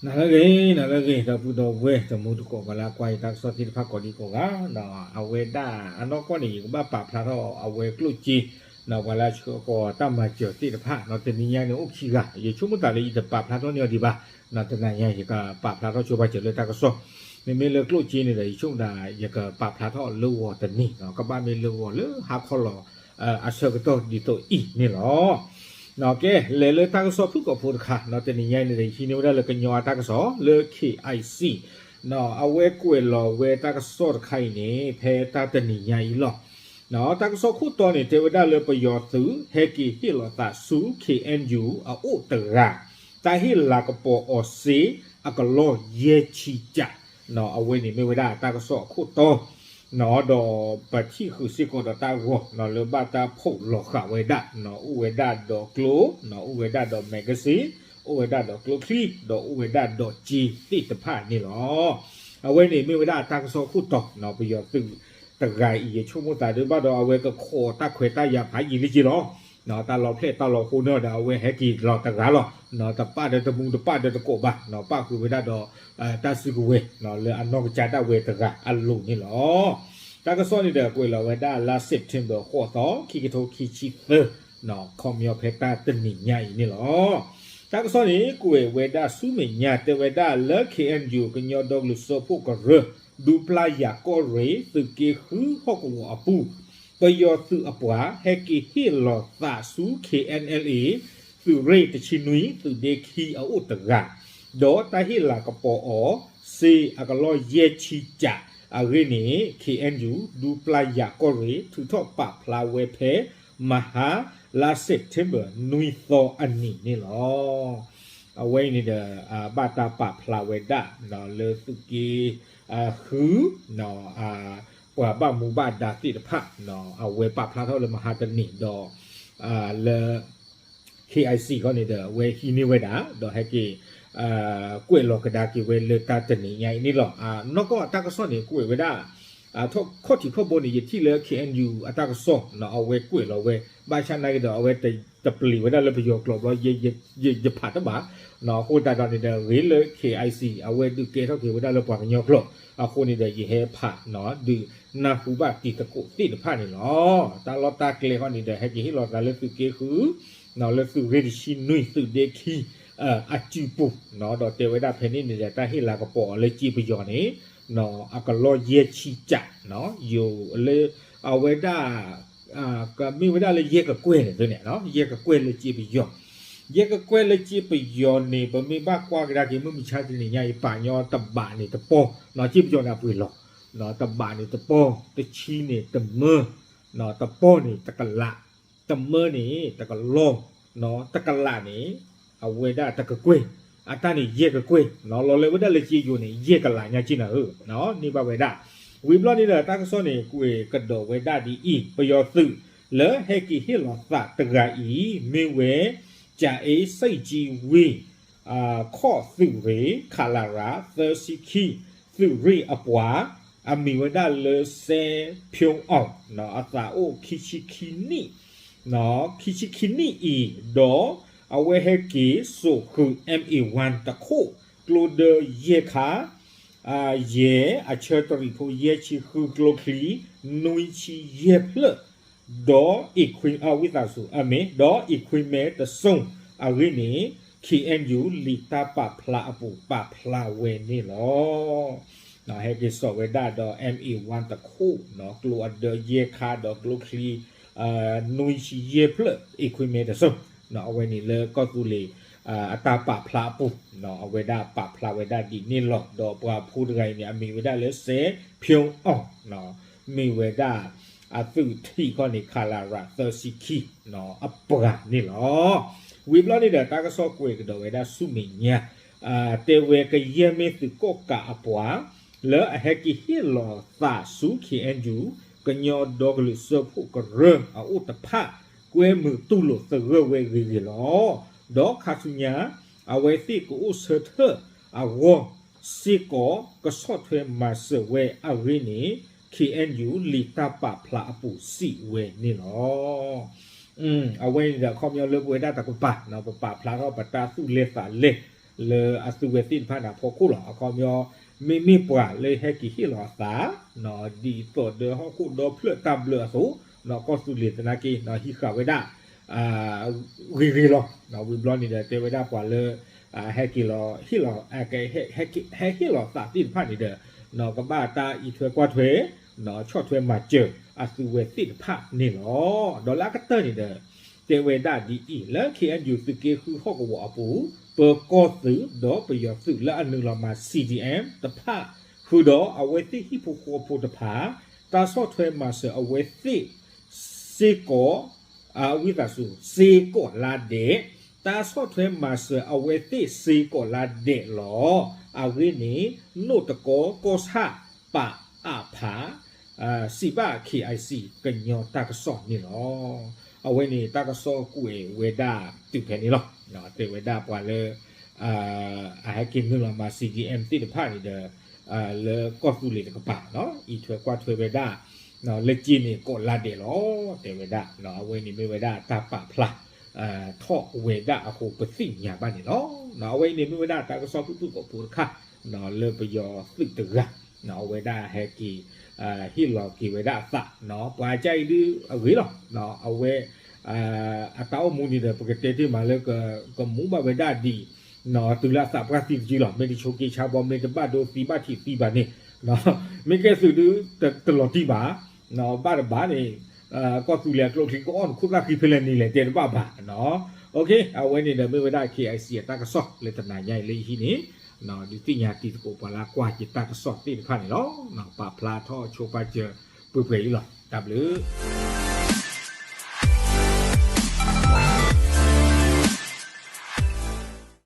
နၤလၢအဂ့ၤ နၤလၢအဂ့ၤ ဒီပုၢ်ဒီဝဲၢ်တံၤသကိး ပှၤလၢအကွၢ်ယတၢ်ကစီၣ်သ့ၣ်တဖၣ်ကိးဒံကိးဂၤ, အဝဲဒၣ်အနီၢ်ကီၢ်န့ၣ် ယကဘၣ်ပာ်ဖျါထီၣ်အဝဲကျိၣ်စ့, ပှၤလၢအဆှၢဃီၤတၢ်မၤစၢၤသ့ၣ်တဖၣ်, တနံၤညါန့ၣ်အိၣ်ခံဂၤ, ယဆိကမိၣ်သးလၢယတပာ်ဖျါထီၣ်န့ၢ်အီၤဒံးဘၣ်, တနၤညါယကပာ်ဖျါထီၣ်ဆိပာ်စၢၤလၢတၢ်ကစီၣ်, မ့မ့ၢ်လၢကျိၣ်စ့န့ၣ်ဒီး ယဆိကမိၣ်သး ယကပာ်ဖျါထီၣ်လၢဂီၤတနံၤ, ကဘၣ်မ့ၢ်လၢဂီၤလၢဟါခီလီၤ အဆၢကတီၢ်ဒ်သိးအံၤန့ၣ်လီၤ. ကဲ လဲၤလၢတၢ်ကစီၣ်ဖုၣ်ကိာ်ဖိတခါ, တနံၤညါန့ၣ်ဒီး ယဟံးန့ၢ်ဝဲဒၣ်လၢကညီအတၢ်ကစီၣ်လၢ KIC, အဝဲကွဲးလီၤဝဲတၢ်ကစီၣ်တခါအံၤန့ၣ် ဖဲတၢ်တနံၤညါအံၤလီၤ. တၢ်ကစီၣ်ခိၣ်တီန့ၣ် တဲဝဲဒၣ်လၢပယီၤသုး ဟဲက့ၤဟ့ၣ်လီၤသးဆူ KNU အအိၣ်တဂၤ, တၢ်ဟ့ၣ်လၤကပီၤအီၤစ့ အကလီၢ်ယဲၢ်ဆံကး, အဝဲန့ၣ်မ့ၢ်ဝဲဒၣ်တၢ်ကစီၣ်အခိၣ်တီ ဒီးပထံၣ်ဃုာ်စ့ၢ်ကီးဒီးတၢ်ဂီၤ လၢဘၣ်တၢ်ဖီၣ်လီၤဃာ်ဝဲဒၣ်, အိၣ်ဝဲဒၣ်ဒီးကျိ, အိၣ်ဝဲဒၣ်ဒီး magazine, အိၣ်ဝဲဒၣ်ဒီးကျိချံ, ဒီးအိၣ်ဝဲဒၣ်ဒီးစ့သ့ၣ်တဖၣ်န့ၣ်လီၤ. အဝဲန့ၣ်မ့ၢ်ဝဲဒၣ်တၢ်ကစီၣ်ခိၣ်တီ, ပယီၤသုးတဂၤအံၤ ယဆိကမိၣ်သးဒ်ဘၣ်ဒီး အဝဲကခိးတၢ်ခွဲးတၢ်ယာ်ဖးယံာ်လၢက့လီၤ. တၢ်လီၤဖျဲၣ်တၢ်လီၤဃိန့ၣ်ဒီး အဝဲဟဲက့ၤလီၤတဂၤလီၤ. တပၣ်ဒီးတမူတပၣ်ဒီးတကိးဘၣ်, ပၣ်ဃုာ်ဝဲဒၣ်ဒီး တၢ်စုကဝဲၤ လၢအနီၢ်ကစၢ်ဒၣ်ဝဲတဂၤအလိၤန့ၣ်လီၤ. တၢ်ကစီၣ်န့ၣ်ဒီး ကွဲးလီၤဝဲဒၣ်လါ September ဃိးသီ ခံကထိခံဆံသၢ, ခီပညီဖဲတၢ်တနံၤညါအံၤန့ၣ်လီၤ. တၢ်ကစီၣ်န့ၣ် ကွဲးဝဲဒၣ်ဆူမဲာ်ညါ တဲဝဲဒၣ်လၢ KNU ကညီဒီကလုာ်စၢဖှိၣ်ကရၢ ဒူပျၢ်ယၤကီၢ်ရ့ၣ် သုးက့ဃုဟီၣ်ကဝီၤအပူၤ ပယီၤသုးအပှၤ ဟဲက့ၤဟ့ၣ်လီၤသးဆူ KNLA သုးရ့ၣ်တဆံနွံ သုးဒ့ခံအအိၣ်တဂၤ, ဒီးတၢ်ဟ့ၣ်လၤကပီၤအီၤ စ့အကလီၢ်ယဲၢ်ဆံကးအဂ့ၢ်န့ၣ် KNU ဒူပျၢ်ယၤကီၢ်ရ့ၣ် ထုးထီၣ်ပာ်ဖျါဝဲဖဲ မဟါ လါ September နွံသီအနံၤန့ၣ်လီၤ. အဝဲအံၤန့ၣ်ဒီး ဘၣ်တၢ်ပာ်ဖျါဝဲဒၣ် လၢသုးက့ဃု ပှၤဘၣ်မူဘၣ်ဒါသ့ၣ်တဖၣ် အဝဲပာ်ဖျါထီၣ်လၢမဟါတနံၤဒီး လၢ KIC ခီန့ၣ်ဒီး အဝဲဟံးန့ၢ်ဝဲဒၣ် ဒီးဟဲက့ၤ ကွဲးလီၤကဒါက့ၤဝဲလၢတၢ်တနံၤညါအံၤန့ၣ်လီၤ. နီၢ်ကီၢ်အတၢ်ကစီၣ်န့ၣ် ကွဲးဝဲဒၣ် ခီၣ်ထံးခီၣ်ဘိန့ၣ် ယထံၣ်လၢ KNU အတၢ်ကစီၣ် အဝဲကွဲးလီၤဝဲ ဘၣ်ဆၣ်နာ်က့ဒီး အဝဲတပျံၤဝဲဒၣ်လၢပယီၤကျိာ်ဘျီ ယဖးတဘၣ်, အဃိသတးဒီးန့ၣ်ဒီး ဂ့ၤလၢ KIC အဝဲဒုးကဲထီၣ်က့ၤဝဲဒၣ်လၢပှၤကညီကျိာ်, အဃိန့ၣ်ဒီး ယဟဲဖး ဒုးနၢ်ဟူဘၣ်တံၤသကိးသ့ၣ်တဖၣ်န့ၣ်လီၤ. တၢ်လီၢ်တၢ်ကျဲခီန့ၣ်ဒီး ဟဲက့ၤဟ့ၣ်လီၤသးလၢသုးက့ဃု လၢသုးရ့ၣ်တဆံနွံ သုးဒ့ခံ အစုပူၤ, ဒီးတဲဝဲဒၣ်ဖဲန့ၣ်န့ၣ်ဒီး တၢ်ဟ့ၣ်လၤကပီၤအီၤလၢစ့ပယီၤန့ၣ် အကလီၢ်ယဲၢ်ဆံကး, ယိၤလၢ အဝဲဒၣ် ကမ့ၢ်ဝဲဒၣ်လၢယဲၢ်ကကွဲၢ်န့ၣ်န့ၣ်, ယဲၢ်ကကွဲၢ်လၢစ့ပယီၤ, ယဲၢ်ကကွဲၢ်လၢစ့ပယီၤန့ၣ် ပမ့ၢ်ဘၣ်ကွၢ်ကဒါက့ၤ မုၢ်မဆါတနံၤညါအံၤ ပာ်ညီတဘးန့ၣ်တပီၢ်, စ့ပယီၤန့ၣ်အပှ့ၤလီၤ, တဘးန့ၣ်တပီၢ်, တဆံန့ၣ်တမၢ, တပီၢ်န့ၣ်တကလး, တမၢန့ၣ်တကလီၢ်, တကလးန့ၣ် အဝဲဒၣ်တကကွဲၢ်, အတၢ်န့ၣ်ယဲၢ်ကကွဲၢ်, လီၤလၢဝဲဒၣ်လၢစ့ယိၤန့ၣ် ယဲၢ်ကလးညါက့နၤဧၢ, န့ၢ်ဘၣ်ဝဲဒၣ်. ဝံၤဘျီန့ၣ်ဒီး တၢ်ကစီၣ်န့ၣ် ကွဲးကဒီးဝဲဒၣ်ဒ်အံၤ, ပယီၤသုးလၢဟဲက့ၤဟ့ၣ်လီၤသးတဂၤအံၤ မ့ၢ်ဝဲ ကၠၤအ့စံၣ်ကၠံဝံၣ် ခီၣ်သုးရ့ၣ် ခလရ သၢဆံခံ သုးရ့ၣ်အပှၤ, အမံၤဝဲဒၣ်လၢ စဲဖၠိအီၣ်, အသးအိၣ်ခံဆံခံနံၣ်, ခံဆံခံနံၣ်အံၤ, ဒီးအဝဲဟဲက့ၤစိာ်ဃုာ် M A one တခိၣ်, ကျိဒၢယဲၢ်ခါ, ယဲၢ် အဆၢတရံးဖိယဲၢ်ဆံဃုကျိချံ, နွံဆံယဲၢ်ဖျၢၣ်, ဒီး equip-, ဝံသးစူၤ အမ့ၢ် ဒီး equipment တစိၢ်အဂ့ၢ်န့ၣ် K N U လံာ်တၢ်ပာ်ဖျါအပူၤပာ်ဖျါဝဲန့ၣ်လီၤ. ဟဲက့ၤစိာ်ဝဲဒၣ်ဒီး M A one တခိၣ်, ကျိအဒၢယဲၢ်ခါ ဒီးကျိချံ နွံဆံယဲၢ်ဖျၢၣ် equipment တစိၢ်, အဝဲန့ၣ်လၢကီၢ်သူလ့ၤ အတၢ်ပာ်ဖျါအပူၤ, အဝဲဒၣ်ပာ်ဖျါဝဲဒၣ်ဒ်န့ၣ်လီၤ. ဒီးပှၤဖိတဂၤအံၤန့ၣ် အမံၤဝဲဒၣ်လၢ စဲဖၠိအီၣ်, မ့ၢ်ဝဲဒၣ် အသုးထံးခီန့ၣ် ခလရ သၢဆံခံ အပှၤန့ၣ်လီၤ. ဝံၤဘျီန့ၣ်ဒီး တၢ်ကစီၣ်ကွဲးကဒီးဝဲဒၣ်ဆူမဲာ်ညါ, တဲဝဲကယဲၢ်မ့ၢ်သုးကီၣ်ကးအပှၤ လၢအဟဲက့ၤဟ့ၣ်လီၤသးဆူ K N U ကညီဒီကလုာ်စၢဖှိၣ်ကရၢအအိၣ်တဖၣ် ကွဲမုာ်တူၢ်လိာ်သဂၢၢ်ဝဲဂ့ၤဂ့ၤလီၤ. ဒီးခါဆူညါ အဝဲသ့ၣ်ကအိၣ်ဆၢထၢၣ်အဂီၢ်စ့ၢ်ကီး ကဆီၣ်ထွဲမၤစၢၤဝဲအဂ့ၢ်န့ၣ် K N U လံာ်တၢ်ပာ်ဖျါအပူၤစံးဝဲန့ၣ်လီၤ. အဝဲန့ၣ်ဒီး အခီပညီလၢပဝဲဒၣ်တကပၤ ပပာ်ဖျါထီၣ်ပတၢ်သူၣ်လဲသးလဲ လၢအသုဝဲသ့ၣ်တဖၣ်န့ၣ်အဖီခိၣ်လီၤ. အခီပညီ မ့မ့ၢ်ပှၤလၢဟဲက့ၤဟ့ၣ်လီၤအသး ဒ်သိးဒီးဟီၣ်ခိၣ်ဒီဖျၢၣ်တၢ်ဘျၢအသိး ကီၢ်သူလ့ၤသနာ်က့ ဟံးဃာ်ဝဲဒၣ် ဂ့ၤဂ့ၤလီၤ. ဝံၤဘျီန့ၣ်ဒီး တဲဝဲဒၣ်ပှၤလၢ ဟဲက့ၤလီၤ ဟဲဟ့ၣ်လီၤသးသ့ၣ်တဖၣ်န့ၣ်ဒီး ကဘၣ်တၢ်အံးထွဲကွၢ်ထွဲ ဆီၣ်ထွဲမၤစၢၤအသုဝဲသ့ၣ်တဖၣ်န့ၣ်လီၤ. ဒီးလၢအကတၢၢ်န့ၣ်ဒီး တဲဝဲဒၣ်ဒ်အံၤ လၢ ခ့ၣ်အဲၣ်ယူၣ် သုးက့ဃုဟီၣ်ကဝီၤအပူၤ ပကီၢ်သုးဒီးပယီၤသုးလၢအနုာ်လီၤမၤ C D M တဖၣ် ဃုာ်ဒီးအဝဲသ့ၣ်ဟံၣ်ဖိဃီဖိတဖၣ် တၢ်ဆီၣ်ထွဲမၤစၢၤအဝဲသ့ၣ်စ့ၢ်ကီး အဝံသးစူၤ စ့ၢ်ကီးလါဒဲး, တၢ်ဆီၣ်ထွဲမၤစၢၤအဝဲသ့ၣ်စ့ၢ်ကီးလါဒဲးလီၤ. အဂ့ၢ်န့ၣ် နိၣ်တကီကီၢ်ဆၣ်ပာ်အးဖး စံးဘၣ် K I C ကညီတၢ်ကစီၣ်န့ၣ်လီၤ. အဝဲန့ၣ်တၢ်ကစီၣ်ကွဲးဝဲဒၣ်တုၤဖဲန့ၣ်လီၤ. တဲဝဲဒၣ်ပှၤလၢ အဟဲက့ၤနုာ်လီၤမၤ C D M သ့ၣ်တဖၣ်န့ၣ်ဒီး လၢကီၢ်သူလ့ၤတကပၤ အံးထွဲကွၢ်ထွဲဝဲဒၣ် လၢက့န့ၣ်ကိးလါဒဲးလီၤ. တဲဝဲဒၣ် အဝဲန့ၣ်မ့ၢ်ဝဲဒၣ်တၢ်ပာ်ဖျါ ထီၣ်ဝဲဒၣ်အဃိပသ့ၣ်ညါဘၣ်န့ၣ်လီၤ. အဝဲအံၤန့ၣ်မ့ၢ်ဝဲဒၣ်တၢ်ကစီၣ်ဖုၣ်ဖုၣ်ကိာ်ဖိတခါ လၢပယီၤသုးတဂၤ အဝဲဒၣ်ဟဲက့ၤ ဟ့ၣ်လီၤက့ၤဝဲဒၣ်အသး ပှၤကါအံၤဒုးအဂ့ၤလီၤ. အဝဲ အတၢ်အိၣ်မူန့ၣ်ဒီး ပကတဲတ့ၢ်မးလၢ ကမူဘၣ်ဝဲဒၣ်ဒ် တုၤလၢအသးပှၢ်သံတစုလီၤ. မ့ၢ်တဆိးက့ဆါဘီ မ့ၢ်တဘၣ်ဒိသံဘၣ်ထံးသံဘၣ်န့ၣ် မ့ၢ်ကဲသုးဒုး တလီၤတံၢ်ဘၣ် ဘၣ်တဘၣ်န့ၣ် ကီၢ်သူလ့ၤအကျိချံကအိၣ်နခိၣ်သၣ်ဃံဖဲလဲၣ်န့ၣ်လဲၣ် တဲတဘၣ်ဘၣ်. အဝဲန့ၣ်ဒီးမ့ၢ်ဝဲဒၣ် K I C အတၢ်ကစီၣ်လၢတနၤညါအံၤလၢယဟံးန့ၣ် ဒုးသ့ၣ်ညါတံၤသကိးပှၤလၢကွၢ်ယတၢ်ကစီၣ်သ့ၣ်တဖၣ်န့ၣ်လီၤ. ပာ်ဖျါထီၣ်ဆိပာ်စၢၤပှဲၤပှဲၤအံၤလီၤ. တၢ်ဘျုး